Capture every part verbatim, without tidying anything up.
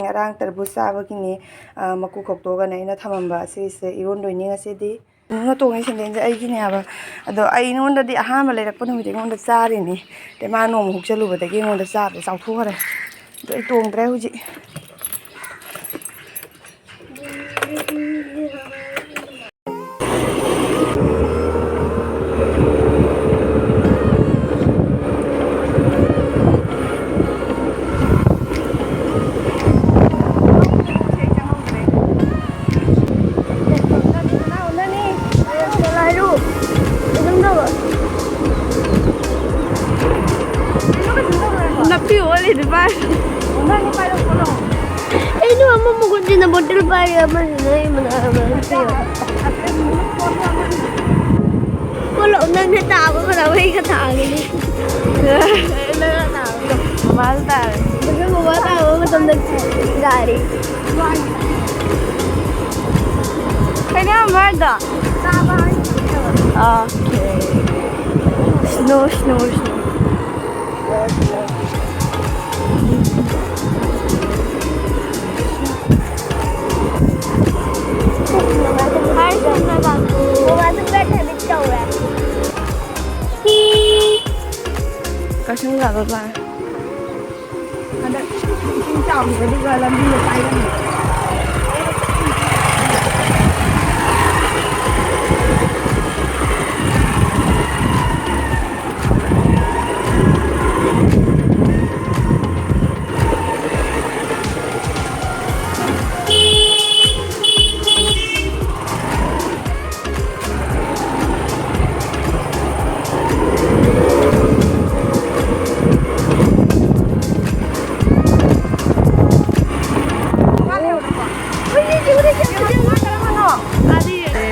ꯉꯔꯥꯡ ꯇꯔꯕꯨꯖ ꯆꯥꯕꯒꯤꯅꯦ, ꯑ, ꯃꯀꯨ ꯈꯣꯛꯇꯣꯛꯑꯒꯅꯦ ꯑꯩꯅ ꯊꯝꯃꯝꯕ꯫ ꯑꯁꯤꯁꯦ ꯏꯔꯣꯟꯗꯣꯏꯅꯤ ꯉꯁꯤꯗꯤ꯫ ꯅꯨꯡꯅ ꯇꯣꯡꯉꯤ ꯁꯦꯟꯗꯦꯟꯁꯦ ꯑꯩꯒꯤꯅꯦ ꯍꯥꯏꯕ꯫ ꯑꯗꯣ ꯑꯩꯉꯣꯟꯗꯗꯤ ꯑꯍꯥꯟꯕ ꯂꯩꯔꯛꯄ ꯅꯨꯃꯤꯠꯇ ꯑꯩꯉꯣꯟꯗ ꯆꯥꯔꯤꯅꯤ꯫ ꯑꯗꯩ ꯃꯥ ꯅꯣꯡꯃ ꯍꯨꯛꯆꯜꯂꯨꯕꯗꯒꯤ ꯑꯩꯉꯣꯟꯗ ꯆꯥꯕꯗ ꯆꯥꯎꯊꯣꯛꯈ꯭ꯔꯦ꯫ ꯑꯗꯣ ꯑꯩ ꯇꯣꯡꯗ꯭ꯔꯦ ꯍꯧꯖꯤꯛ꯫ ꯅꯞꯄꯤ ꯑꯣꯜꯂꯤꯗꯨ ꯄꯥꯏ꯫ ꯑꯩꯅ ꯑꯃ ꯃꯈꯨꯠꯁꯤꯅ ꯕꯣꯇꯜ ꯄꯥꯏꯔꯤ, ꯑꯃꯁꯤꯅ ꯑꯩ ꯃꯅꯥꯛ ꯑꯃ ꯅꯞꯄꯤ ꯑꯣꯜꯂꯤ꯫ ꯀꯣꯜꯂꯣ, ꯅꯪꯅ ꯇꯥꯕ ꯃꯇꯝ ꯑꯩꯒ ꯇꯥꯒꯅꯤ꯫ ꯃꯃꯥꯁꯨ ꯇꯥꯔꯦ꯫ ꯑꯗꯨ ꯃꯃꯥ ꯇꯥꯕ ꯃꯇꯝꯗ ꯒꯥꯔꯤ꯫ ꯀꯩꯅꯣ ꯌꯥꯝ ꯍꯥꯏꯗꯣ? ꯑꯥ꯫ Snow, snow, snow. Hi, ꯁꯣꯝꯅ ꯀꯥꯡꯕꯨ꯫ ꯀꯩꯁꯨꯝ ꯂꯥꯛꯄ ꯄꯥꯏ꯫ ꯍꯟꯗꯛ ꯏꯁꯤꯡ ꯆꯥꯎꯈꯤꯕꯗꯨꯒ ꯂꯝꯕꯤꯒ ꯀꯥꯏꯔꯝꯃꯦ꯫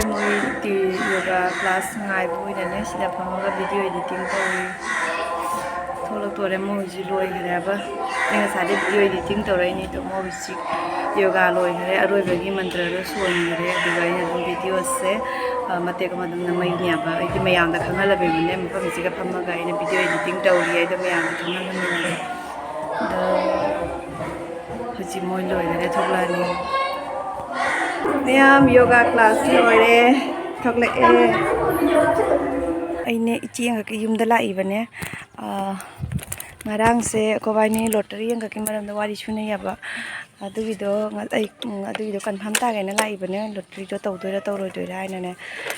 ꯃꯣꯏ ꯌꯣꯒꯥ ꯀ꯭ꯂꯥꯁ ꯉꯥꯏꯕ ꯑꯣꯏꯅꯅꯦ ꯁꯤꯗ ꯐꯝꯃꯒ ꯚꯤꯗꯤꯑꯣ ꯏꯗꯤꯇꯤꯡ ꯇꯧꯔꯤ꯫ ꯊꯣꯛꯂꯛꯇꯣꯔꯦ, ꯃꯣꯏ ꯍꯧꯖꯤꯛ ꯂꯣꯏꯈ꯭ꯔꯦꯕ꯫ ꯑꯩ ꯉꯁꯥꯏꯗꯩ ꯚꯤꯗꯤꯑꯣ ꯏꯗꯤꯇꯤꯡ ꯇꯧꯔꯛꯏꯅꯤ, ꯑꯗꯣ ꯃꯣꯏ ꯍꯧꯖꯤꯛ ꯌꯣꯒꯥ ꯂꯣꯏꯈ꯭ꯔꯦ, ꯑꯔꯣꯏꯕꯒꯤ ꯃꯟꯇ꯭ꯔꯗꯣ ꯁꯣꯟꯈ꯭ꯔꯦ꯫ ꯑꯗꯨꯒ ꯑꯩꯅ ꯑꯗꯨꯝ ꯚꯤꯗꯤꯑꯣꯁꯦ, ꯑ, ꯃꯇꯦꯛ ꯑꯃ ꯑꯗꯨꯝ ꯅꯝꯃꯛꯏꯅꯦꯕ꯫ ꯑꯩꯗꯤ ꯃꯌꯥꯝꯗ ꯈꯪꯍꯜꯂꯕꯤꯕꯅꯦ, ꯃꯐꯝꯁꯤꯒ ꯐꯝꯃꯒ ꯑꯩꯅ ꯚꯤꯗꯤꯑꯣ ꯏꯗꯤꯇꯤꯡ ꯇꯧꯔꯤ ꯍꯥꯏꯗꯣ ꯃꯌꯥꯝꯗ ꯈꯪꯍꯜꯍꯟꯅꯤꯡꯉꯦ꯫ ꯑꯗꯣ ꯍꯧꯖꯤꯛ ꯃꯣꯏ ꯂꯣꯏꯔꯒ ꯊꯣꯛꯂꯛꯑꯅꯤ꯫ ꯃꯌꯥꯝ ꯌꯣꯒꯥ ꯀ꯭ꯂꯥꯁ ꯂꯣꯏꯔꯦ, ꯊꯣꯛꯂꯛꯑꯦ꯫ ꯑꯩꯅꯦ ꯏꯆꯦ ꯑꯃꯈꯛꯀꯤ ꯌꯨꯝꯗ ꯂꯥꯛꯏꯕꯅꯦ꯫ ꯑꯥ, ꯉꯔꯥꯡꯁꯦ ꯑꯩꯈꯣꯏꯕꯥꯏꯅꯤ ꯂꯣꯇꯔꯤ ꯑꯃꯈꯛꯀꯤ ꯃꯔꯝꯗ ꯋꯥꯔꯤ ꯁꯨꯅꯩꯌꯦꯕ꯫ ꯑꯗꯨꯒꯤꯗꯣ ꯉ-, ꯑꯩ, ꯎꯝ, ꯑꯗꯨꯒꯤꯗꯣ ꯀꯟꯐꯥꯔꯝ ꯇꯥꯒꯦꯅ ꯂꯥꯛꯏꯕꯅꯦ꯫ ꯂꯣꯇꯔꯤꯗꯣ ꯇꯧꯗꯣꯏꯔꯥ ꯇꯧꯔꯣꯏꯗꯣꯏꯔꯥ ꯍꯥꯏꯅꯅꯦ꯫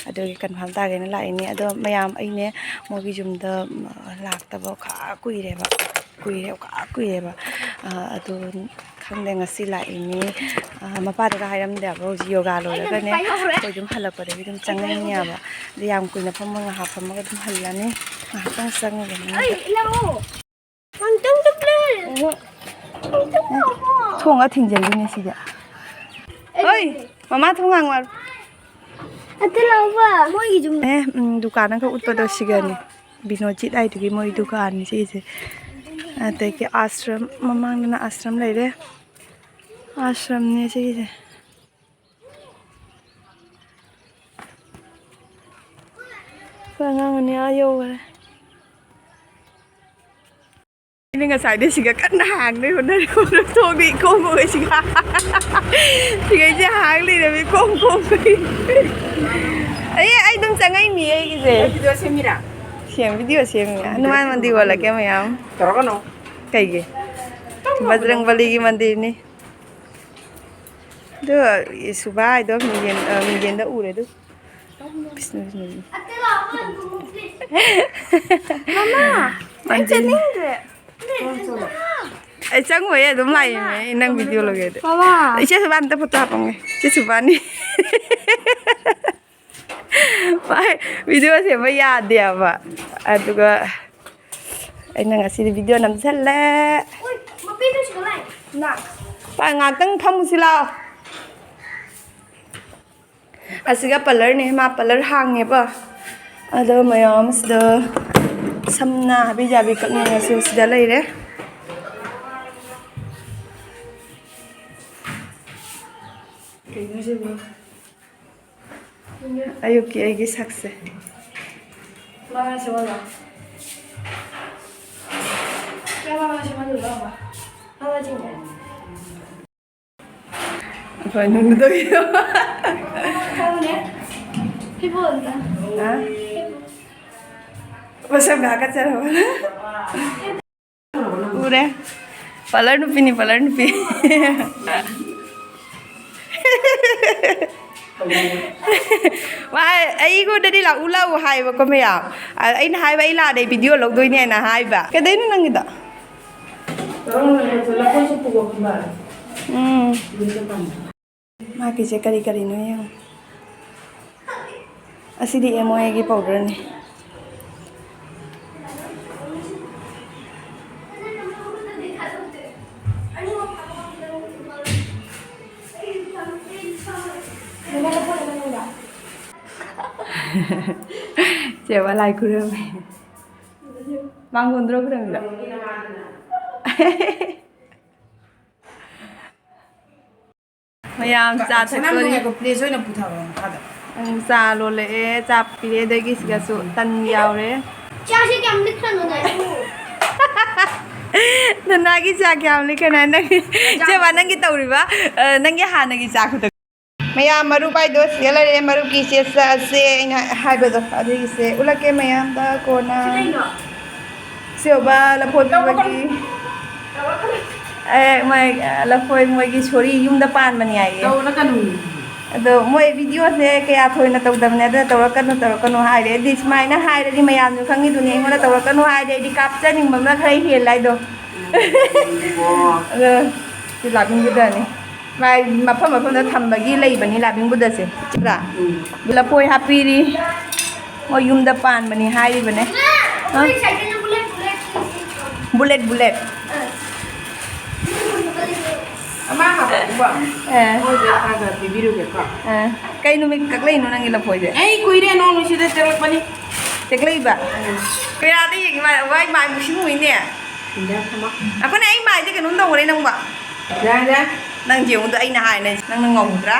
ꯑꯗꯨꯒꯤ ꯀꯟꯐꯥꯔꯝ ꯇꯥꯒꯦꯅ ꯂꯥꯛꯏꯅꯦ꯫ ꯑꯗꯣ ꯃꯌꯥꯝ, ꯑꯩꯅꯦ ꯃꯣꯏꯒꯤ ꯌꯨꯝꯗ, ꯎꯝ, ꯂꯥꯛꯇꯕ ꯈꯔ ꯀꯨꯏꯔꯦꯕ꯫ ꯀꯨꯏꯔꯦ, ꯈꯔ ꯀꯨꯏꯔꯦꯕ꯫ ꯑꯥ, ꯑꯗꯨ ꯈꯪꯗꯦ, ꯉꯁꯤ ꯂꯥꯛꯏꯅꯤ꯫ ꯑꯥ, ꯃꯄꯥꯗꯒ ꯍꯥꯏꯔꯝꯗꯦꯕ꯫ ꯍꯧꯖꯤꯛ ꯌꯣꯒꯥ ꯂꯣꯏꯔꯒꯅꯦ ꯑꯩꯈꯣꯏ ꯑꯗꯨꯝ ꯍꯜꯂꯛꯄꯗꯒꯤ ꯑꯗꯨꯝ ꯆꯪꯉꯛꯏꯅꯦꯕ꯫ ꯑꯗꯨ ꯌꯥꯝ ꯀꯨꯏꯅ ꯐꯝꯃ, ꯉꯥꯏꯍꯥꯛ ꯐꯝꯃꯒ ꯑꯗꯨꯝ ꯍꯜꯂꯅꯤ꯫ ꯉꯥꯏꯍꯥꯛꯇꯪ ꯆꯪꯉꯒꯅꯤ꯫ ꯊꯣꯡꯒ ꯊꯤꯡꯖꯤꯜꯂꯤꯅꯦ ꯁꯤꯗ꯫ ꯍꯣꯏ, ꯃꯃꯥ ꯊꯣꯡ ꯍꯥꯡꯉꯣ꯫ ꯑꯗꯨ ꯂꯧꯕ꯫ ꯃꯣꯏꯒꯤ ꯌꯨꯝ꯫ ꯑꯦ, ꯎꯝ, ꯗꯨꯀꯥꯟ ꯑꯃꯈꯛ ꯎꯠꯄꯗꯣ ꯁꯤꯒꯅꯤ꯫ ꯕꯤꯅꯣꯖꯤꯠ ꯍꯥꯏꯗꯨꯒꯤ ꯃꯣꯏ ꯗꯨꯀꯥꯟꯅꯤ ꯁꯤꯁꯦ꯫ ꯑꯗꯒꯤ ꯑꯥꯁ꯭ꯔꯝ, ꯃꯃꯥꯡꯗꯅ ꯑꯥꯁ꯭ꯔꯝ ꯂꯩꯔꯦ꯫ ꯑꯥꯁ꯭ꯔꯝꯅꯦ ꯁꯤꯒꯤꯁꯦ꯫ ꯑꯩꯈꯣꯏ ꯑꯉꯥꯡ ꯑꯅꯤ ꯑꯥ ꯌꯧꯈꯔꯦ꯫ ꯑꯩꯅ ꯉꯁꯥꯏꯗꯩ ꯁꯤꯒ ꯀꯟꯅ ꯍꯥꯡꯅꯩ ꯍꯣꯠꯅꯔꯤ, ꯍꯣꯠꯅꯔꯤ, ꯊꯣꯡꯗꯤ ꯏꯀꯣꯝ ꯀꯣꯝꯒꯩ ꯁꯤꯒ꯫ ꯁꯤꯒꯩꯁꯦ ꯍꯥꯡ ꯂꯩꯔꯝꯃꯤ, ꯏꯀꯣꯝ ꯀꯣꯝꯒꯩ꯫ ꯑꯩ, ꯑꯩ ꯑꯗꯨꯝ ꯆꯪꯉꯛꯏꯅꯤ ꯑꯩꯒꯤꯁꯦ꯫ ꯚꯤꯗꯤꯑꯣ ꯁꯦꯝꯃꯤꯔꯥ? ꯁꯦꯝ, ꯚꯤꯗꯤꯑꯣ ꯁꯦꯝꯃꯤ꯫ ꯍꯅꯨꯃꯥꯟ ꯃꯟꯗꯤꯔ ꯑꯣꯜꯂꯛꯀꯦ ꯃꯌꯥꯝ꯫ ꯇꯧꯔꯛꯀꯅꯨ꯫ ꯀꯩꯒꯤ? ꯕꯖꯔꯪ ꯕꯂꯤꯒꯤ ꯃꯟꯗꯤꯔꯅꯤ꯫ ꯑꯗꯨ ꯁꯨꯕꯥ ꯍꯥꯏꯗꯣ ꯃꯤꯡꯖꯦꯜ, ꯑ, ꯃꯤꯡꯖꯦꯜꯗ ꯎꯔꯦ ꯑꯗꯨ꯫ ꯕꯤꯁꯅꯨ, ꯕꯤꯁꯅꯨ, ꯕꯤꯁꯅꯨ꯫ ꯃꯃꯥ, ꯑꯩ ꯃꯟꯗꯤꯔ꯫ ꯆꯠꯅꯤꯡꯗ꯭ꯔꯦ꯫ ꯑꯩ ꯆꯪꯉꯣꯏꯌꯦ, ꯑꯗꯨꯝ ꯂꯥꯛꯏꯅꯦ ꯑꯩ ꯅꯪ ꯚꯤꯗꯤꯑꯣ ꯂꯧꯒꯦꯗꯤ꯫ ꯃꯃꯥ꯫ ꯏꯆꯦ ꯁꯨꯕꯥꯟ ꯑꯝꯇ ꯐꯣꯇꯣ ꯍꯥꯞꯄꯝꯒꯦ꯫ ꯏꯆꯦ ꯁꯨꯕꯥꯟꯅꯤ꯫ ꯃꯥꯏ ꯚꯤꯗꯤꯑꯣ ꯁꯦꯝꯕ ꯌꯥꯗꯦꯕ꯫ ꯑꯗꯨꯒ ꯑꯩꯅ ꯉꯁꯤꯗꯤ ꯚꯤꯗꯤꯑꯣ ꯅꯝꯁꯜꯂꯦ꯫ ꯎꯏ, ꯃꯄꯤꯗꯨ ꯁꯤꯗ ꯂꯥꯛꯑꯦ꯫ ꯂꯥꯛ꯫ ꯄꯥ, ꯉꯥꯛꯇꯪ ꯐꯝꯃꯨꯁꯤ ꯂꯥꯛꯑꯣ꯫ ꯑꯁꯤꯒ ꯄꯥꯔꯂꯔꯅꯦ, ꯃꯥ ꯄꯥꯔꯂꯔ ꯍꯥꯡꯉꯦꯕ꯫ ꯑꯗꯣ ꯃꯌꯥꯝꯁꯤꯗ ꯁꯝꯅ ꯍꯥꯕꯤ ꯖꯥꯕꯤ ꯀꯛꯅꯤꯡꯉꯁꯨ ꯁꯤꯗ ꯂꯩꯔꯦ꯫ ꯀꯩꯅꯣ ꯁꯤꯕꯨ? ꯑꯌꯨꯛꯀꯤ ꯑꯩꯒꯤ ꯁꯛꯁꯦ꯫ ꯃꯥ ꯁꯦꯝꯍꯜꯂꯣ꯫ ꯃꯥ ꯁꯦꯝꯍꯜꯂꯨꯔꯣ ꯑꯃ꯫ ꯃꯥ ꯆꯤꯡꯉꯦ꯫ ꯑꯩꯈꯣꯏ ꯅꯨꯡꯗ ꯇꯧꯔꯤꯗꯣ꯫ ꯈꯪꯗꯦ꯫ ꯍꯤꯞꯄꯣ ꯑꯝꯇ꯫ ꯍꯥ? ꯃꯁꯝꯒ ꯍꯥꯀꯠꯆꯔꯕ꯫ ꯎꯔꯦ꯫ ꯄꯥꯔꯂꯔ ꯅꯨꯄꯤꯅꯤ, ꯄꯥꯔꯂꯔ ꯅꯨꯄꯤ꯫ ꯃꯥ ꯑꯩꯉꯣꯟꯗꯗꯤ ꯂꯥꯛꯎ ꯂꯥꯛꯎ ꯍꯥꯏꯕꯀꯣ ꯃꯌꯥꯝ꯫ ꯑ, ꯑꯩꯅ ꯍꯥꯏꯕ, "ꯑꯩ ꯂꯥꯛꯑꯗꯤ ꯚꯤꯗꯤꯑꯣ ꯂꯧꯗꯣꯏꯅꯦ" ꯍꯥꯏꯅ ꯍꯥꯏꯕ꯫ ꯀꯩꯗꯩꯅꯣ ꯅꯪꯒꯤꯗꯣ? ꯎꯝ꯫ ꯃꯥꯒꯤꯁꯦ ꯀꯔꯤ ꯀꯔꯤꯅꯣ ꯌꯦꯡꯉꯣ꯫ ꯑꯁꯤꯗꯤ ꯑꯦꯝ ꯑꯣ ꯑꯦꯒꯤ ꯄꯥꯎꯗꯔꯅꯤ꯫ ꯆꯦꯕ ꯂꯥꯏ ꯈꯨꯔꯨꯝꯃꯤ꯫ ꯃꯥꯡꯒꯣꯟꯗ꯭ꯔꯣ ꯈꯨꯔꯨꯝꯃꯤꯗꯣ? ꯃꯌꯥꯝ ꯆꯥ ꯁꯅꯥ ꯊꯛꯇꯣꯔꯤ꯫ ꯃꯨꯟꯅ ꯄ꯭ꯂꯦꯠꯁꯦ ꯑꯣꯏꯅ ꯄꯨꯊꯔꯣ ꯃꯈꯥꯗ꯫ ꯎꯝ, ꯆꯥ ꯂꯣꯜꯂꯛꯑꯦ, ꯆꯥ ꯄꯤꯔꯦ, ꯑꯗꯒꯤ ꯁꯤꯗꯁꯨ ꯇꯟ ꯌꯥꯎꯔꯦ꯫ ꯆꯥꯁꯦ ꯀꯌꯥꯝ ꯂꯤꯛꯈ꯭ꯔꯅꯣ ꯉꯥꯏꯈꯣ꯫ ꯅꯅꯥꯒꯤ ꯆꯥ ꯀꯌꯥꯝ ꯂꯤꯛꯈ꯭ꯔꯅꯣ? ꯅꯪ, ꯆꯥ ꯆꯦꯕꯥ, ꯅꯪꯒꯤ ꯇꯧꯔꯤꯕ, ꯑ, ꯅꯪꯒꯤ ꯍꯥꯟꯅꯒꯤ ꯆꯥ ꯈꯨꯇꯧ꯫ ꯃꯌꯥꯝ ꯃꯔꯨꯞ ꯍꯥꯏꯗꯣ ꯁꯤꯗ ꯂꯩꯔꯦ, ꯃꯔꯨꯞꯀꯤ ꯆꯦ ꯆꯥꯁꯦ ꯑꯩꯅ ꯍꯥꯏꯕꯗꯣ, ꯑꯗꯨꯒꯤꯁꯦ ꯎꯠꯂꯛꯀꯦ ꯃꯌꯥꯝꯗ ꯀꯣꯟꯅ꯫ ꯁꯤ ꯀꯩꯅꯣ? ꯁꯤꯕ ꯂꯐꯣꯏ ꯄꯤꯕꯒꯤ꯫ ꯑꯦ, ꯃꯣꯏ, ꯑ, ꯂꯐꯣꯏ ꯃꯣꯏꯒꯤ ꯁꯣꯔꯤ ꯌꯨꯝꯗ ꯄꯥꯟꯕꯅꯤ ꯍꯥꯏꯌꯦ꯫ ꯇꯧꯔꯛꯀꯅꯨ꯫ ꯑꯗꯣ ꯃꯣꯏ ꯚꯤꯗꯤꯑꯣꯁꯦ ꯀꯌꯥ ꯊꯣꯏꯅ ꯇꯧꯗꯕꯅꯦ, ꯑꯗꯨꯅ ꯇꯧꯔꯛꯀꯅꯨ, ꯇꯧꯔꯛꯀꯅꯨ ꯍꯥꯏꯔꯦ꯫ ꯑꯩꯗꯤ ꯁꯨꯃꯥꯏꯅ ꯍꯥꯏꯔꯗꯤ ꯃꯌꯥꯝꯁꯨ ꯈꯪꯉꯤꯗꯨꯅꯤ, ꯑꯩꯉꯣꯟꯗ ꯇꯧꯔꯛꯀꯅꯨ ꯍꯥꯏꯔꯗꯤ ꯑꯩꯗꯤ ꯀꯥꯞꯆꯅꯤꯡꯕ ꯑꯃꯅ ꯈꯔ ꯍꯦꯜꯂꯦ ꯍꯥꯏꯗꯣ꯫ ꯑꯗꯣ ꯁꯤ ꯂꯥꯛꯅꯤꯡꯒꯗ꯭ꯔꯅꯤ꯫ ꯃꯥꯏ ꯃꯐꯝ ꯃꯐꯝꯗ ꯊꯝꯕꯒꯤ ꯂꯩꯕꯅꯤ ꯂꯥꯕꯤꯡ ꯕꯨꯙꯁꯦ꯫ ꯅꯠꯇ꯭ꯔꯥ? ꯎꯝ꯫ ꯂꯐꯣꯏ ꯍꯥꯞꯄꯤꯔꯤ꯫ ꯃꯣꯏ ꯌꯨꯝꯗ ꯄꯥꯟꯕꯅꯤ ꯍꯥꯏꯔꯤꯕꯅꯦ꯫ ꯍꯥ? Bullet, bullet. ꯑꯃ ꯍꯥꯞꯄꯛꯎꯀꯣ꯫ ꯑꯦ꯫ ꯃꯣꯏꯗ ꯈꯔ ꯈꯔ ꯄꯤꯕꯤꯔꯨꯒꯦꯀꯣ꯫ ꯑꯦ꯫ ꯀꯩ ꯅꯨꯃꯤꯠ ꯀꯛꯂꯛꯏꯅꯣ ꯅꯪꯒꯤ ꯂꯐꯣꯏꯁꯦ? ꯑꯩ ꯀꯨꯏꯔꯦ ꯅꯣꯡ ꯅꯨꯡꯁꯤꯗ ꯆꯦꯜꯂꯛꯄꯅꯤ꯫ ꯆꯦꯛꯂꯛꯏꯕ? ꯎꯝ꯫ ꯀꯌꯥꯗ ꯌꯦꯡꯉꯤ ꯃꯥ? ꯋꯥꯏ ꯃꯥꯏ ꯃꯨꯁꯤꯟ ꯃꯨꯏꯅꯦ꯫ ꯏꯟꯗꯤꯌꯥ ꯊꯝꯃꯣ꯫ ꯑꯩꯈꯣꯏꯅ ꯑꯩ ꯃꯥꯏꯁꯦ ꯀꯩꯅꯣꯝ ꯇꯧꯈ꯭ꯔꯦ ꯅꯪꯕ꯫ ꯌꯥꯔꯦ, ꯌꯥꯔꯦ꯫ ꯅꯪ ꯌꯦꯡꯉꯨꯗꯣ ꯑꯩꯅ ꯍꯥꯏꯅ ꯅꯪꯅ ꯉꯧꯗ꯭ꯔꯥ?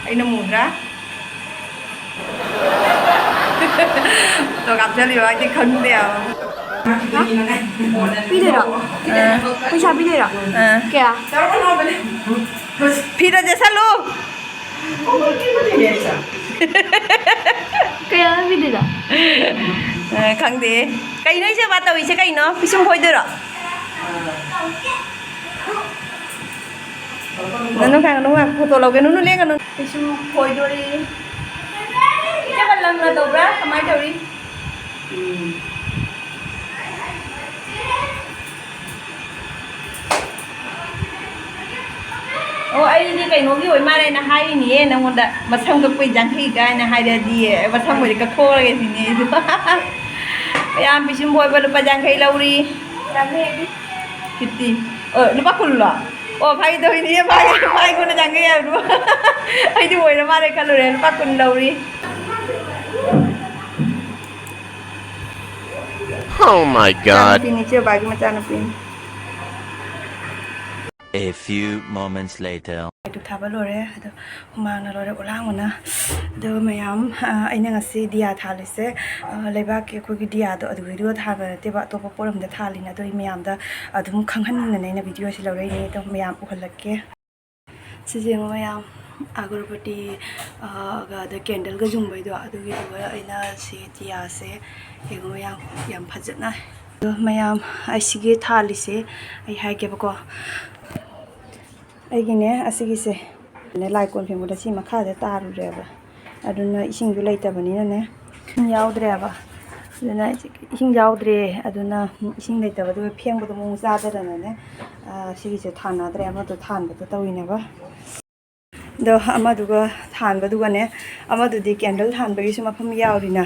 ꯑꯩꯅ ꯃꯨꯗ꯭ꯔꯥ? ꯐꯣꯇꯣ ꯀꯥꯞꯆꯜꯂꯤꯕ ꯍꯥꯏꯗꯤ ꯈꯪꯗꯦ ꯍꯥꯏꯕ꯫ ꯍꯥ? ꯄꯤꯗꯣꯏꯔꯣ? ꯑꯥ꯫ ꯄꯩꯁꯥ ꯄꯤꯗꯣꯏꯔꯣ? ꯑꯥ꯫ ꯀꯌꯥ? ꯐꯤꯗꯣ ꯆꯦꯁꯜꯂꯨ꯫ ꯀꯌꯥ ꯄꯤꯗꯣꯏꯅꯣ? ꯑ, ꯈꯪꯗꯦ꯫ ꯀꯩꯅꯣ ꯏꯆꯦ ꯕꯥ ꯇꯧꯔꯤꯁꯦ ꯀꯩꯅꯣ? ꯄꯤꯁꯨꯝ ꯐꯣꯏꯗꯣꯏꯔꯣ? ꯅꯅꯨ ꯈꯥꯏꯒꯅꯨ, ꯐꯣꯇꯣ ꯂꯧꯒꯦ꯫ ꯅꯨꯅꯨ ꯂꯦꯡꯒꯅꯨ꯫ ꯄꯤꯁꯨꯝ ꯐꯣꯏꯗꯣꯔꯤ꯫ ꯏꯆꯦ ꯕꯥ ꯂꯪꯅ ꯇꯧꯕ꯭ꯔꯥ? ꯀꯃꯥꯏꯅ ꯇꯧꯔꯤ? ꯑꯣ, ꯑꯩꯗꯤ ꯀꯩꯅꯣꯒꯤ ꯑꯣꯏ ꯃꯥꯜꯂꯦꯅ ꯍꯥꯏꯔꯤꯅꯤꯌꯦ ꯅꯪꯉꯣꯟꯗ, ꯃꯁꯝ ꯀꯛꯄꯩ ꯌꯥꯡꯈꯩ ꯀꯥꯏꯅ ꯍꯥꯏꯔꯗꯤ ꯃꯁꯝ ꯑꯣꯏꯗꯤ ꯀꯛꯊꯣꯛꯑꯒꯦ ꯁꯤꯅꯤ ꯑꯩꯁꯨ꯫ ꯃꯌꯥꯝ ꯄꯤꯁꯨꯝ ꯐꯣꯏꯕ ꯂꯨꯄꯥ ꯌꯥꯡꯈꯩ ꯂꯧꯔꯤ꯫ ꯌꯥꯡꯈꯩ ꯍꯥꯏꯗꯤ? ꯐꯤꯐꯇꯤ꯫ ꯑꯣ, ꯂꯨꯄꯥ ꯀꯨꯟꯂꯣ? ꯑꯣ, ꯐꯥꯒꯤ ꯇꯧꯔꯤꯅꯤꯌꯦ, ꯃꯥꯒꯤ, ꯃꯥꯒꯤ ꯀꯣꯟꯅ ꯌꯥꯡꯈꯩ ꯍꯥꯏꯕꯗꯣ꯫ ꯑꯩꯗꯤ ꯑꯣꯏꯔ ꯃꯥꯜꯂꯦ ꯈꯜꯂꯨꯔꯦ, ꯂꯨꯄꯥ ꯀꯨꯟ ꯂꯧꯔꯤ꯫ Oh my God. ꯃꯆꯥꯅꯨꯄꯤꯅꯤ, ꯏꯆꯦ ꯕꯥꯒꯤ ꯃꯆꯥꯅꯨꯄꯤꯅꯤ꯫ A few moments later. ꯂꯥꯏꯗꯨꯛ ꯊꯥꯕ ꯂꯣꯏꯔꯦ꯫ ꯑꯗꯣ ꯍꯨꯃꯥꯡꯅ ꯂꯣꯏꯔꯦ, ꯑꯣꯂꯥꯡꯕꯅ꯫ ꯑꯗꯣ ꯃꯌꯥꯝ, ꯑ, ꯑꯩꯅ ꯉꯁꯤ ꯗꯤꯌꯥ ꯊꯥꯜꯂꯤꯁꯦ, ꯑ, ꯂꯩꯕꯥꯛꯀꯤ ꯑꯩꯈꯣꯏꯒꯤ ꯗꯤꯌꯥꯗꯣ ꯑꯗꯨꯒꯤꯗꯨꯒ ꯊꯥꯕ ꯅꯠꯇꯦꯕ, ꯑꯇꯣꯞꯄ ꯄꯣꯠ ꯑꯃꯗ ꯊꯥꯜꯂꯤꯅꯦ꯫ ꯑꯗꯣ ꯑꯩ ꯃꯌꯥꯝꯗ ꯑꯗꯨꯝ ꯈꯪꯍꯟꯅꯤꯡꯗꯅ ꯑꯩꯅ ꯚꯤꯗꯤꯑꯣꯁꯤ ꯂꯧꯔꯛꯏꯅꯦ꯫ ꯑꯗꯣ ꯃꯌꯥꯝ ꯎꯍꯜꯂꯛꯀꯦ꯫ ꯁꯤꯁꯦ ꯌꯦꯡꯉꯣ ꯃꯌꯥꯝ, ꯑꯒꯔꯕꯇꯤ, ꯑ, ꯒ ꯑꯗ ꯀꯦꯟꯗꯜꯒ ꯌꯨꯡꯕꯩꯗꯣ, ꯑꯗꯨꯒꯤꯗꯨꯒ ꯑꯩꯅ ꯁꯤ ꯗꯤꯌꯥꯁꯦ ꯌꯦꯡꯉꯣ ꯃꯌꯥꯝ, ꯌꯥꯝ ꯐꯖꯅ꯫ ꯑꯗꯣ ꯃꯌꯥꯝ, ꯑꯩ ꯁꯤꯒꯤ ꯊꯥꯜꯂꯤꯁꯦ ꯑꯩ ꯍꯥꯏꯒꯦꯕꯀꯣ꯫ ꯑꯩꯒꯤꯅꯦ ꯑꯁꯤꯒꯤꯁꯦ, ꯂꯥꯏ ꯀꯣꯟ ꯐꯦꯡꯕꯗ ꯁꯤ ꯃꯈꯥꯗ ꯇꯥꯔꯨꯔꯦꯕ, ꯑꯗꯨꯅ ꯏꯁꯤꯡꯁꯨ ꯂꯩꯇꯕꯅꯤꯅꯅꯦ, ꯏꯁꯤꯡ ꯌꯥꯎꯗ꯭ꯔꯦꯕ꯫ ꯑꯗꯨꯅ ꯏꯁꯤꯡ ꯌꯥꯎꯗ꯭ꯔꯦ, ꯑꯗꯨꯅ ꯏꯁꯤꯡ ꯂꯩꯇꯕꯗꯨꯒ ꯐꯦꯡꯕꯗꯣ ꯃꯑꯣꯡ ꯆꯥꯗꯗꯅꯅꯦ, ꯑ, ꯁꯤꯒꯤꯁꯦ ꯊꯥꯅꯗ꯭ꯔꯦ, ꯑꯃꯗꯣ ꯊꯥꯟꯕꯗꯣ ꯇꯧꯔꯤꯅꯦꯕ꯫ ꯑꯗꯣ ꯑꯃꯗꯨꯒ ꯊꯥꯟꯕꯗꯨꯒꯅꯦ, ꯑꯃꯗꯨꯗꯤ ꯀꯦꯟꯗꯜ ꯊꯥꯟꯕꯒꯤꯁꯨ ꯃꯐꯝ ꯌꯥꯎꯔꯤꯅ,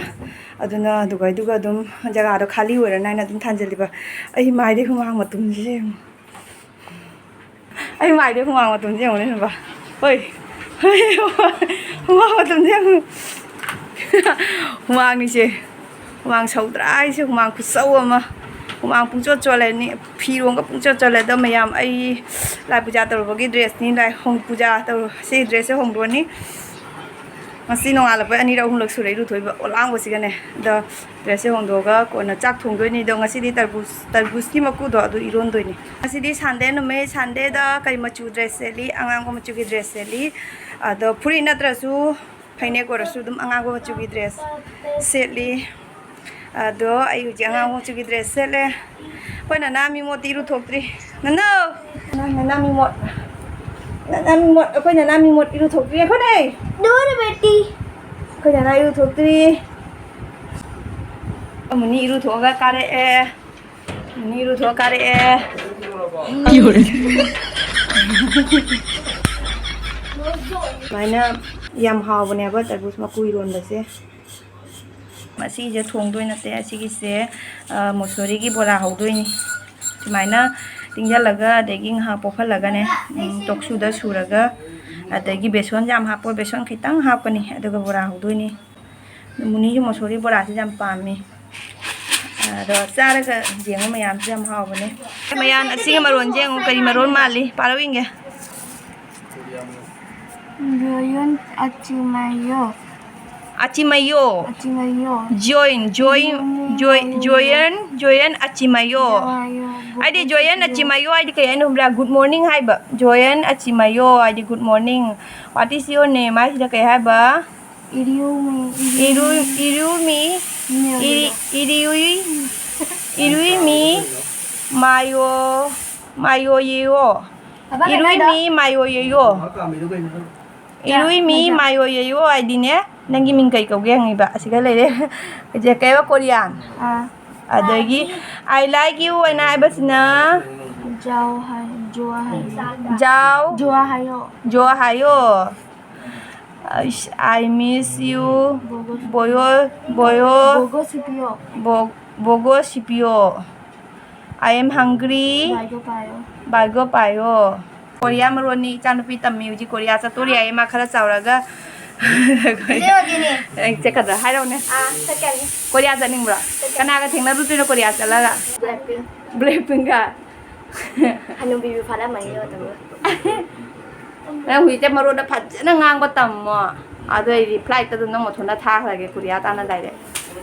ꯑꯗꯨꯅ ꯑꯗꯨꯒꯩꯗꯨꯒ ꯑꯗꯨꯝ ꯖꯒꯥꯗꯣ ꯈꯥꯂꯤ ꯑꯣꯏꯔ ꯅꯥꯏꯅ ꯑꯗꯨꯝ ꯊꯥꯟꯖꯜꯂꯤꯕ꯫ ꯑꯩ ꯃꯥꯏꯗꯩ ꯍꯨꯃꯥꯡ ꯃꯇꯨꯝꯁꯦ ꯌꯦꯡꯉꯣ꯫ ꯑꯩ ꯃꯥꯏꯗꯩ ꯍꯨꯃꯥꯡ ꯃꯇꯨꯝꯁꯦ ꯌꯦꯡꯉꯨꯅꯦ ꯅꯨꯄꯥ꯫ ꯍꯣꯏ꯫ ꯍꯨꯃꯥꯡ ꯃꯇꯨꯝꯁꯦ ꯌꯦꯡꯉꯨ꯫ ꯍꯨꯃꯥꯡꯅꯤꯁꯦ꯫ ꯍꯨꯃꯥꯡ ꯁꯧꯗ꯭ꯔꯥ ꯍꯥꯏꯁꯦ, ꯍꯨꯃꯥꯡ ꯈꯨꯁꯧ ꯑꯃ꯫ ꯍꯨꯃꯥꯡ ꯄꯨꯡꯆꯣꯠ ꯆꯣꯠꯂꯅꯤ꯫ ꯐꯤꯔꯣꯟꯒ ꯄꯨꯡꯆꯣꯠ ꯆꯣꯠꯂꯦ꯫ ꯑꯗꯣ ꯃꯌꯥꯝ, ꯑꯩ ꯂꯥꯏ ꯄꯨꯖꯥ ꯇꯧꯔꯨꯕꯒꯤ ꯗ꯭ꯔꯦꯁꯅꯤ꯫ ꯂꯥꯏ ꯍꯣꯡ-, ꯄꯨꯖꯥ ꯇꯧꯔꯨ-, ꯁꯤ ꯗ꯭ꯔꯦꯁꯁꯦ ꯍꯣꯡꯗꯣꯛꯑꯅꯤ꯫ ꯉꯁꯤ ꯅꯣꯡꯉꯥꯜꯂꯛꯄꯩ ꯑꯅꯤꯔꯛ ꯑꯍꯨꯝꯂꯛ ꯁꯨꯔꯦ ꯏꯔꯨꯊꯣꯛꯏꯕ ꯑꯣꯂꯥꯡꯕꯁꯤꯒꯅꯦ꯫ ꯑꯗꯣ dress ꯁꯦ ꯍꯣꯡꯗꯣꯛꯑꯒ ꯀꯣꯟꯅ ꯆꯥꯛ ꯊꯣꯡꯗꯣꯏꯅꯤ꯫ ꯑꯗꯣ ꯉꯁꯤꯗꯤ ꯇꯔꯕꯨꯖ, ꯇꯔꯕꯨꯖꯀꯤ ꯃꯀꯨꯗꯣ ꯑꯗꯨ ꯏꯔꯣꯟꯗꯣꯏꯅꯤ꯫ ꯉꯁꯤꯗꯤ Sunday ꯅꯨꯃꯤꯠ, Sunday ꯗ ꯀꯔꯤ ꯃꯆꯨ dress ꯁꯦꯠꯂꯤ? ꯑꯉꯥꯡꯕ ꯃꯆꯨꯒꯤ dress ꯁꯦꯠꯂꯤ꯫ ꯑꯗꯣ ꯐꯨꯔꯤꯠ ꯅꯠꯇ꯭ꯔꯁꯨ ꯐꯅꯦꯛ ꯑꯣꯏꯔꯁꯨ ꯑꯗꯨꯝ ꯑꯉꯥꯡꯕ ꯃꯆꯨꯒꯤ dress ꯁꯦꯠꯂꯤ꯫ ꯑꯗꯣ ꯑꯩ ꯍꯧꯖꯤꯛ ꯑꯉꯥꯡꯕ ꯃꯆꯨꯒꯤ dress ꯁꯦꯠꯂꯦ꯫ ꯑꯩꯈꯣꯏ ꯅꯅꯥ ꯃꯤꯃꯣꯠꯇꯤ ꯏꯔꯨꯊꯣꯛꯇ꯭ꯔꯤ꯫ ꯅꯅꯥꯎ! ꯅꯅꯥ ꯃꯤꯃꯣꯠ꯫ ꯅꯅꯥ ꯃꯤꯃꯣꯠ꯫ ꯑꯩꯈꯣꯏ ꯅꯅꯥ ꯃꯤꯃꯣꯠ ꯏꯔꯨꯊꯣꯛꯇ꯭ꯔꯤ꯫ ꯑꯩꯈꯣꯏꯅꯦ! दूर बेटी। ꯑꯩꯈꯣꯏ ꯅꯅꯥ ꯏꯔꯨꯊꯣꯛꯇ꯭ꯔꯤ꯫ ꯑꯃꯨꯅꯤ ꯏꯔꯨꯊꯣꯛꯑꯒ ꯀꯥꯔꯛꯑꯦ꯫ ꯑꯃꯨꯅꯤ ꯏꯔꯨꯊꯣꯛꯑ ꯀꯥꯔꯛꯑꯦ꯫ ꯁꯨꯃꯥꯏꯅ ꯌꯥꯝ ꯍꯥꯎꯕꯅꯦꯕ ꯇꯔꯕꯨꯖ ꯃꯀꯨ ꯏꯔꯣꯟꯕꯁꯦ꯫ ꯃꯁꯤꯁꯦ ꯊꯣꯡꯗꯣꯏ ꯅꯠꯇꯦ꯫ ꯑꯁꯤꯒꯤꯁꯦ, ꯑ, ꯃꯨꯁꯣꯔꯤꯒꯤ ꯕꯣꯔꯥ ꯍꯧꯗꯣꯏꯅꯤ꯫ ꯁꯨꯃꯥꯏꯅ ꯇꯤꯡꯁꯤꯜꯂꯒ, ꯑꯗꯒꯤ ꯉꯥꯏꯍꯥꯛ ꯄꯣꯞꯍꯜꯂꯒꯅꯦ, ꯎꯝ, ꯇꯣꯛꯁꯨꯗ ꯁꯨꯔꯒ, ꯑꯗꯒꯤ ꯕꯦꯁꯣꯟ ꯌꯥꯝ ꯍꯥꯞꯄꯣꯏ, ꯕꯦꯁꯣꯟ ꯈꯤꯇꯪ ꯍꯥꯞꯀꯅꯤ, ꯑꯗꯨꯒ ꯕꯣꯔꯥ ꯍꯧꯗꯣꯏꯅꯤ꯫ ꯃꯨꯅꯤꯁꯨ ꯃꯨꯁꯣꯔꯤ ꯕꯣꯔꯥꯁꯦ ꯌꯥꯝ ꯄꯥꯝꯃꯤ꯫ ꯑꯗꯣ ꯆꯥꯔꯒ ꯌꯦꯡꯉꯨ ꯃꯌꯥꯝꯁꯨ, ꯌꯥꯝ ꯍꯥꯎꯕꯅꯦ꯫ ꯃꯌꯥꯝ, ꯑꯁꯤꯒꯤ ꯃꯔꯣꯟꯁꯦ ꯌꯦꯡꯉꯨ, ꯀꯔꯤ ꯃꯔꯣꯟ ꯃꯥꯜꯂꯤ? ꯄꯥꯔꯧ ꯌꯦꯡꯒꯦ꯫ Join Achimayo. Achimayo. Achimayo. Join, join, join, join, join Achimayo. Achimayo. ꯍꯥꯏꯗꯤ join Achimayo ꯍꯥꯏꯗꯤ ꯀꯩ ꯍꯥꯏꯅꯣ ꯈꯪꯕ꯭ꯔꯥ? Good morning ꯍꯥꯏꯕ꯫ Join Achimayo ꯍꯥꯏꯗꯤ good morning. What is your name? ꯍꯥꯏꯁꯤꯅ ꯀꯩ ꯍꯥꯏꯕ? Iriumi. Iru-, Iriumi. Iri-, Iriui. Iriumi. Mayo. Mayo Yeo. ꯏꯔꯨꯏꯃꯤ ꯃꯥꯏꯌꯣ ꯌꯦꯌꯣ꯫ ꯏꯔꯨꯏꯃꯤ ꯃꯥꯏꯌꯣ ꯌꯦꯌꯣ ꯍꯥꯏꯗꯤꯅꯦ, ꯅꯪꯒꯤ ꯃꯤꯡ ꯀꯩ ꯀꯧꯒꯦ ꯍꯪꯉꯤꯕ꯫ ꯑꯁꯤꯒ ꯂꯩꯔꯦ꯫ ꯍꯧꯖꯤꯛ ꯀꯩꯕ? ꯀꯣꯔꯤꯌꯥꯟ꯫ ꯑꯥ꯫ ꯑꯗꯒꯤ "I like you" ꯍꯥꯏꯅ ꯍꯥꯏꯕꯁꯤꯅ? ꯖꯥꯎ ꯍꯥꯏ, ꯖꯣ ꯍꯥꯏ꯫ ꯖꯥꯎ꯫ ꯖꯣ ꯍꯥꯏꯌꯣ꯫ ꯖꯣ ꯍꯥꯏꯌꯣ꯫ ꯑꯩꯁ, "I miss you." ꯕꯣꯒꯣ ꯁꯤꯄꯤꯌꯣ꯫ ꯕꯣꯌꯣ, ꯕꯣꯌꯣ꯫ ꯕꯣꯒꯣ ꯁꯤꯄꯤꯌꯣ꯫ ꯕꯣ-, ꯕꯣꯒꯣ ꯁꯤꯄꯤꯌꯣ꯫ "I am hungry." ꯕꯥꯏꯒꯣ ꯄꯥꯏꯌꯣ꯫ ꯕꯥꯏꯒꯣ ꯄꯥꯏꯌꯣ꯫ ꯀꯣꯔꯤꯌꯥ ꯃꯔꯣꯟꯅꯤ ꯏꯆꯥꯅꯨꯄꯤ ꯇꯝꯃꯤ, ꯍꯧꯖꯤꯛ ꯀꯣꯔꯤꯌꯥ ꯆꯠꯇꯣꯔꯤ ꯍꯥꯏꯌꯦ, ꯃꯥ ꯈꯔ ꯆꯥꯎꯔꯒ꯫ ꯆꯠꯀꯗ꯭ꯔꯥ? ꯍꯥꯏꯔꯛꯎꯅꯦ꯫ ꯑꯥ, ꯆꯠꯀꯅꯤ꯫ ꯀꯣꯔꯤꯌꯥ ꯆꯠꯅꯤꯡꯕ꯭ꯔꯣ? ꯆꯠꯀꯅꯤ꯫ ꯀꯅꯥꯒ ꯊꯦꯡꯅꯔꯨꯗꯣꯏꯅꯣ ꯀꯣꯔꯤꯌꯥ ꯆꯠꯂꯒ? ꯕ꯭ꯂꯦꯛꯄꯤꯡ꯫ ꯕ꯭ꯂꯦꯛꯄꯤꯡꯒ? ꯍꯅꯨꯕꯤꯕꯨ ꯐꯥꯔꯝꯃꯅꯤ ꯃꯇꯝꯗꯣ꯫ ꯅꯪ ꯍꯧꯖꯤꯛꯇꯤ ꯃꯔꯣꯟꯗꯣ ꯐꯖꯅ ꯉꯥꯡꯕ ꯇꯝꯃꯣ꯫ ꯑꯗꯨ ꯑꯩꯗꯤ flightꯇ ꯑꯗꯨꯝ ꯅꯪ ꯃꯊꯣꯟꯗ ꯊꯥꯈ꯭ꯔꯒꯦ, ꯀꯣꯔꯤꯌꯥ ꯇꯥꯟꯅ ꯂꯩꯔꯦ꯫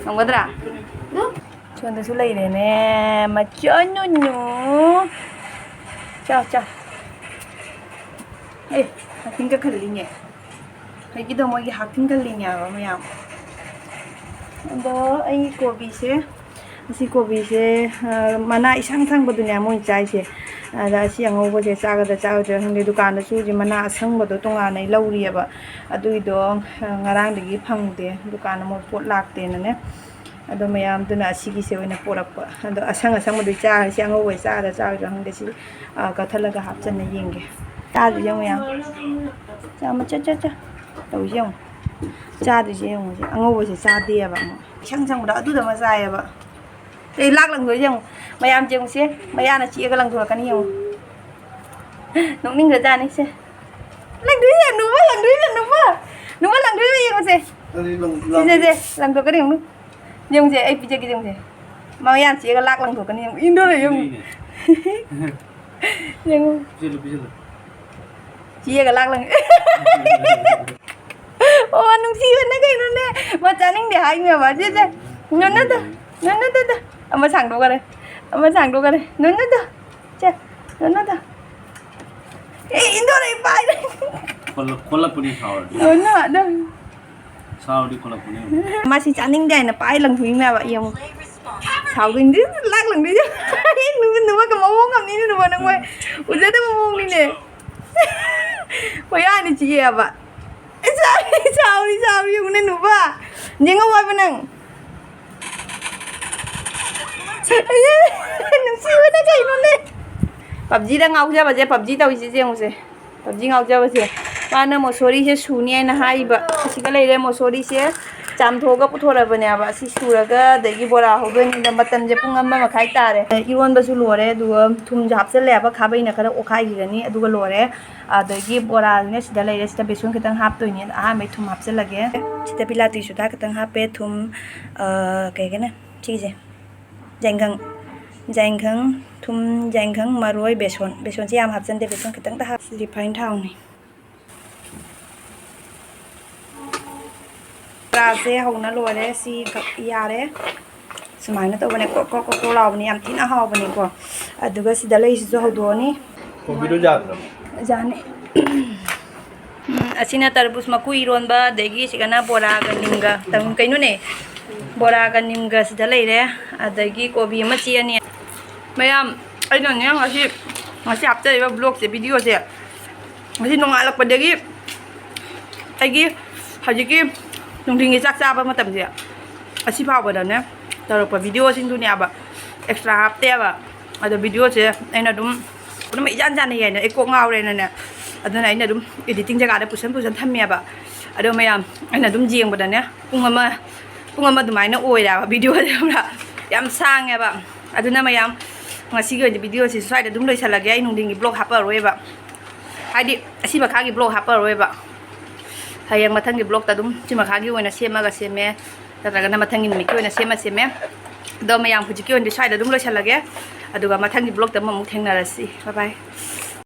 ꯉꯝꯒꯗ꯭ꯔꯥ? ꯁꯣꯝꯗꯁꯨ ꯂꯩꯔꯦꯅꯦ, ꯃꯆꯥ ꯅꯨꯅꯨ꯫ ꯆꯥꯎ, ꯆꯥꯎ꯫ ꯑꯦ, ꯍꯥꯛꯊꯤꯡ ꯀꯛꯈꯠꯂꯤꯅꯦ꯫ ꯍꯧꯖꯤꯛꯀꯤꯗꯣ ꯃꯣꯏꯒꯤ ꯍꯥꯛꯊꯤꯡ ꯀꯜꯂꯤꯅꯦ ꯍꯥꯏꯕ ꯃꯌꯥꯝ꯫ ꯑꯗꯣ ꯑꯩ ꯀꯣꯕꯤꯁꯦ, ꯑꯁꯤ ꯀꯣꯕꯤꯁꯦ, ꯑ, ꯃꯅꯥ ꯏꯁꯪ ꯁꯪꯕꯗꯨꯅꯦ ꯃꯣꯏ ꯆꯥꯏꯁꯦ꯫ ꯑꯗ ꯑꯁꯤ ꯑꯉꯧꯕꯁꯦ ꯆꯥꯒꯗ꯭ꯔꯥ ꯆꯥꯔꯣꯏꯗ꯭ꯔꯥ ꯈꯪꯗꯦ꯫ ꯗꯨꯀꯥꯟꯗꯁꯨ ꯍꯧꯖꯤꯛ ꯃꯅꯥ ꯑꯁꯪꯕꯗꯣ ꯇꯣꯉꯥꯟꯅ ꯑꯩ ꯂꯧꯔꯤꯑꯕ꯫ ꯑꯗꯨꯏꯗꯣ, ꯑ, ꯉꯔꯥꯡꯗꯒꯤ ꯐꯪꯗꯦ꯫ ꯗꯨꯀꯥꯟꯗ ꯃꯣꯏ ꯄꯣꯠ ꯂꯥꯛꯇꯦꯅꯅꯦ꯫ ꯑꯗꯣ ꯃꯌꯥꯝꯗꯨꯅ ꯑꯁꯤꯒꯤꯁꯦ ꯑꯣꯏꯅ ꯄꯣꯔꯛꯄ꯫ ꯑꯗꯣ ꯑꯁꯪ ꯑꯁꯪꯕꯗꯨ ꯆꯥꯔꯁꯤ, ꯑꯉꯧꯕ ꯆꯥꯒꯗ꯭ꯔꯥ ꯆꯥꯔꯣꯏꯗ꯭ꯔꯥ ꯈꯪꯗꯦ꯫ ꯁꯤ, ꯑ, ꯀꯛꯊꯠꯂꯒ ꯍꯥꯞꯆꯟꯅ ꯌꯦꯡꯒꯦ꯫ ꯆꯥꯗ꯭ꯔꯤꯁꯦ ꯌꯦꯡꯉꯨ ꯃꯌꯥꯝ꯫ ꯆꯥ, ꯃꯆꯥ, ꯆꯥ, ꯆꯥ꯫ ꯇꯧꯔꯤꯁꯦ ꯌꯦꯡꯉꯨ꯫ ꯆꯥꯗ꯭ꯔꯤꯁꯦ ꯌꯦꯡꯉꯨ꯫ ꯑꯉꯧꯕꯁꯦ ꯆꯥꯗꯦꯕ ꯑꯃ꯫ ꯏꯁꯪ ꯁꯪꯕꯗ ꯑꯗꯨꯗ ꯑꯃ ꯆꯥꯏꯌꯦꯕ꯫ ꯑꯦ, ꯂꯥꯛ ꯂꯪꯗꯣꯏꯁꯦ ꯌꯦꯡꯉꯨ꯫ ꯃꯌꯥꯝ ꯌꯦꯡꯉꯨꯁꯦ꯫ ꯃꯌꯥꯅ ꯆꯤꯛꯑꯒ ꯂꯪꯊꯣꯔꯛꯀꯅꯤ ꯌꯦꯡꯉꯨ꯫ ꯅꯣꯛꯅꯤꯡꯈ꯭ꯔꯖꯥꯠꯅꯤ ꯁꯦ꯫ ꯂꯪꯗꯣꯏꯁꯦ ꯅꯨꯄꯥ, ꯂꯪꯗꯣꯏꯁꯦ ꯅꯨꯄꯥ꯫ ꯅꯨꯄꯥ ꯂꯪꯗꯣꯏꯁꯦ ꯌꯦꯡꯉꯨꯁꯦ꯫ ꯑꯗꯨꯗꯤ ꯂꯪ-, ꯁꯤꯁꯦ, ꯁꯦ, ꯂꯪꯊꯣꯛꯀꯅꯤ ꯌꯦꯡꯉꯨ꯫ ꯌꯦꯡꯉꯨꯁꯦ, ꯑꯩ ꯄꯤꯖꯒꯦ ꯌꯦꯡꯉꯨꯁꯦ꯫ ꯃꯌꯥꯅ ꯆꯤꯛꯑꯒ ꯂꯥꯛ ꯂꯪꯊꯣꯛꯀꯅꯤ ꯌꯦꯡꯉꯨ꯫ ꯏꯟꯗꯣꯔ ꯌꯦꯡꯉꯨ꯫ ꯃꯤꯅꯦ꯫ ꯌꯦꯡꯉꯨ꯫ ꯄꯤꯁꯜꯂꯨ, ꯄꯤꯁꯜꯂꯨ꯫ ꯆꯤꯛꯑꯒ ꯂꯥꯛ ꯂꯪ-, ꯑꯣ, ꯅꯨꯡꯁꯤꯕꯅ ꯀꯩꯅꯣꯅꯦ꯫ ꯃꯥ ꯆꯥꯅꯤꯡꯗꯦ ꯍꯥꯏꯅꯦꯕ꯫ ꯁꯦ, ꯁꯦ꯫ ꯅꯣꯅꯣꯗꯣ, ꯅꯣꯅꯣꯗꯣ, ꯗꯣ꯫ ꯑꯃ ꯁꯥꯡꯗꯣꯛꯈꯔꯦ꯫ ꯑꯃ ꯁꯥꯡꯗꯣꯛꯈꯔꯦ꯫ ꯅꯣꯅꯣꯗꯣ꯫ ꯁꯦ, ꯅꯣꯅꯣꯗꯣ꯫ ꯑꯦ, ꯏꯟꯗꯣꯔ, ꯑꯩ ꯄꯥꯏꯔꯦ꯫ ꯈꯣꯠꯂ-, ꯈꯣꯠꯂꯛꯄꯅꯤ ꯁꯥꯎꯔꯗꯤ꯫ ꯅꯣꯅꯣꯗꯣ꯫ ꯁꯥꯎꯔꯗꯤ ꯈꯣꯠꯂꯛꯄꯅꯦ꯫ ꯃꯥꯁꯤ ꯆꯥꯅꯤꯡꯗꯦ ꯍꯥꯏꯅ ꯄꯥꯏ ꯂꯪꯊꯣꯛꯏꯅꯦꯕ, ꯌꯦꯡꯉꯨ꯫ ꯁꯥꯎꯗꯣꯏꯅꯤ, ꯂꯥꯛ ꯂꯪꯗꯣꯏꯅꯤ꯫ ꯅꯨꯃꯤꯠ ꯅꯨꯃꯛꯀ ꯃꯑꯣꯡ ꯑꯃꯅꯤꯅꯦ ꯅꯨꯃ ꯅꯪ ꯃꯣꯏ꯫ ꯎꯖꯗꯕ ꯃꯑꯣꯡꯅꯤꯅꯦ꯫ ꯃꯌꯥꯅꯤ ꯆꯤꯛꯑꯦꯕ꯫ ꯁꯥꯎꯔꯤ, ꯁꯥꯎꯔꯤ, ꯁꯥꯎꯔꯤ, ꯌꯦꯡꯉꯨꯅꯦ ꯅꯨꯄꯥ꯫ ꯌꯦꯡꯉꯧ ꯍꯥꯏꯕ ꯅꯪ꯫ ꯅꯨꯡꯁꯤꯕꯅ ꯀꯩꯅꯣꯅꯦ꯫ PUBGꯗ ꯉꯥꯎꯖꯕꯁꯦ, PUBG ꯇꯧꯔꯤꯁꯦ ꯌꯦꯡꯉꯨꯁꯦ꯫ PUBG ꯉꯥꯎꯖꯕꯁꯦ꯫ ꯃꯥꯅ ꯃꯣꯁꯣꯔꯤꯁꯦ ꯁꯨꯅꯤ ꯍꯥꯏꯅ ꯍꯥꯏꯕ꯫ ꯑꯁꯤꯒ ꯂꯩꯔꯦ ꯃꯣꯁꯣꯔꯤꯁꯦ꯫ ꯆꯥꯝꯊꯣꯛꯑꯒ ꯄꯨꯊꯣꯔꯛꯑꯕꯅꯦꯕ꯫ ꯑꯁꯤ ꯁꯨꯔꯒ ꯑꯗꯒꯤ ꯕꯣꯔꯥ ꯍꯧꯗꯣꯏꯅꯤꯅ ꯃꯇꯝꯁꯦ ꯄꯨꯡ ꯑꯃ ꯃꯈꯥꯏ ꯇꯥꯔꯦ꯫ ꯏꯔꯣꯟꯕꯁꯨ ꯂꯣꯏꯔꯦ꯫ ꯑꯗꯨꯒ ꯊꯨꯝꯁꯨ ꯍꯥꯞꯆꯜꯂꯦꯕ꯫ ꯈꯥꯕꯩꯅ ꯈꯔ ꯑꯣꯠꯈꯥꯏꯈꯤꯒꯅꯤ꯫ ꯑꯗꯨꯒ ꯂꯣꯏꯔꯦ꯫ ꯑꯗꯒꯤ ꯕꯣꯔꯥꯁꯤꯅ ꯁꯤꯗ ꯂꯩꯔꯦ꯫ ꯁꯤꯗ ꯕꯦꯁꯣꯟ ꯈꯤꯇꯪ ꯍꯥꯞꯇꯣꯏꯅꯤ꯫ ꯑꯍꯥꯟꯕꯩ ꯊꯨꯝ ꯍꯥꯞꯆꯜꯂꯒꯦ꯫ ꯁꯤꯗ ꯕꯤꯂꯥꯇꯤ ꯁꯣꯗꯥ ꯈꯤꯇꯪ ꯍꯥꯞꯄꯦ꯫ ꯊꯨꯝ, ꯑ, ꯀꯩ ꯍꯥꯏꯒꯦꯅꯦ? ꯁꯤꯒꯤꯁꯦ꯫ ꯌꯥꯏꯉꯪ, ꯌꯥꯏꯉꯪ, ꯊꯨꯝ, ꯌꯥꯏꯉꯪ, ꯃꯔꯣꯏ, ꯕꯦꯁꯣꯟ꯫ ꯕꯦꯁꯣꯟꯁꯦ ꯌꯥꯝ ꯍꯥꯞꯆꯟꯗꯦ, ꯕꯦꯁꯣꯟ ꯈꯤꯇꯪꯇ ꯍꯥꯞ-, refined ꯊꯥꯎꯅꯤ꯫ ꯆꯥꯁꯦ ꯍꯧꯅ ꯂꯣꯏꯔꯦ꯫ ꯁꯤ ꯌꯥꯔꯦ꯫ ꯁꯨꯃꯥꯏꯅ ꯇꯧꯕꯅꯦ꯫ ꯀ꯭ꯔꯣꯛ ꯀ꯭ꯔꯣꯛ ꯀ꯭ꯔꯣꯛ ꯀ꯭ꯔꯣꯛ ꯂꯥꯎꯕꯅꯦ꯫ ꯌꯥꯝ ꯊꯤꯅ ꯍꯥꯎꯕꯅꯦꯀꯣ꯫ ꯑꯗꯨꯒ ꯁꯤꯗ ꯂꯩꯁꯤꯁꯨ ꯍꯧꯗꯣꯛꯑꯅꯤ꯫ ꯀꯣꯕꯤꯗꯣ ꯌꯥꯗ꯭ꯔꯕ? ꯌꯥꯅꯤ꯫ ꯎꯝ, ꯑꯁꯤꯅ ꯇꯔꯕꯨꯖ ꯃꯀꯨ ꯏꯔꯣꯟꯕ, ꯑꯗꯒꯤ ꯁꯤꯒꯅ ꯕꯣꯔꯥꯒ ꯅꯤꯝꯒ꯫ ꯇꯧ-, ꯀꯩꯅꯣꯅꯦ? ꯕꯣꯔꯥꯒ ꯅꯤꯝꯒ ꯁꯤꯗ ꯂꯩꯔꯦ꯫ ꯑꯗꯒꯤ ꯀꯣꯕꯤ ꯑꯃ ꯆꯦ ꯑꯅꯤ꯫ ꯃꯌꯥꯝ, ꯑꯩꯅꯅꯦ ꯉꯁꯤ, ꯉꯁꯤ ꯍꯥꯞꯆꯔꯤꯕ vlogꯁꯦ, videoꯁꯦ, ꯉꯁꯤ ꯅꯣꯡꯉꯥꯜꯂꯛꯄꯗꯒꯤ ꯑꯩꯒꯤ ꯍꯧꯖꯤꯛꯀꯤ ꯅꯨꯡꯊꯤꯟꯒꯤ ꯆꯥꯛ ꯆꯥꯕ ꯃꯇꯝꯁꯦ, ꯑꯁꯤ ꯐꯥꯎꯕꯗꯅꯦ ꯇꯧꯔꯛꯄ videoꯁꯤꯡꯗꯨꯅꯦꯕ, extra ꯍꯥꯞꯇꯦꯕ꯫ ꯑꯗꯣ videoꯁꯦ ꯑꯩꯅ ꯑꯗꯨꯝ, ꯑꯗꯨꯝ ꯏꯆꯥꯟ ꯆꯥꯟꯅꯩ ꯍꯥꯏꯅ ꯑꯩ ꯀꯣꯛ ꯉꯥꯎꯔꯦꯅꯅꯦ, ꯑꯗꯨꯅ ꯑꯩꯅ ꯑꯗꯨꯝ editing ꯖꯒꯥꯗ ꯄꯨꯁꯟ ꯄꯨꯁꯟ ꯊꯝꯃꯦꯕ꯫ ꯑꯗꯣ ꯃꯌꯥꯝ, ꯑꯩꯅ ꯑꯗꯨꯝ ꯌꯦꯡꯕꯗꯅꯦ ꯄꯨꯡ ꯑꯃ, ꯄꯨꯡ ꯑꯃ ꯑꯗꯨꯃꯥꯏꯅ ꯑꯣꯏꯔꯦꯕ videoꯁꯦ, ꯈꯪꯕ꯭ꯔꯥ? ꯌꯥꯝ ꯁꯥꯡꯉꯦꯕ꯫ ꯑꯗꯨꯅ ꯃꯌꯥꯝ, ꯉꯁꯤꯒꯤ ꯑꯣꯏꯅ videoꯁꯤ ꯁ꯭ꯋꯥꯏꯗ ꯑꯗꯨꯝ ꯂꯣꯏꯁꯜꯂꯒꯦ꯫ ꯑꯩ ꯅꯨꯡꯊꯤꯟꯒꯤ vlog ꯍꯥꯞꯄꯔꯣꯏꯕ, ꯍꯥꯏꯗꯤ ꯑꯁꯤ ꯃꯈꯥꯒꯤ vlog ꯍꯥꯞꯄꯔꯣꯏꯕ꯫ ꯍꯌꯦꯡ ꯃꯊꯪꯒꯤ vlogꯇ ꯑꯗꯨꯝ ꯁꯤ ꯃꯈꯥꯒꯤ ꯑꯣꯏꯅ ꯁꯦꯝꯃꯒ ꯁꯦꯝꯃꯦ, ꯅꯠꯇ꯭ꯔꯒꯅ ꯃꯊꯪꯒꯤ ꯅꯨꯃꯤꯠꯀꯤ ꯑꯣꯏꯅ ꯁꯦꯝꯃ ꯁꯦꯝꯃꯦ꯫ ꯑꯗꯣ ꯃꯌꯥꯝ, ꯍꯧꯖꯤꯛꯀꯤ ꯑꯣꯏꯅꯗꯤ ꯁ꯭ꯋꯥꯏꯗ ꯑꯗꯨꯝ ꯂꯣꯏꯁꯜꯂꯒꯦ, ꯑꯗꯨꯒ ꯃꯊꯪꯒꯤ vlogꯇ ꯑꯃꯨꯛ ꯊꯦꯡꯅꯔꯁꯤ꯫ Bye bye꯫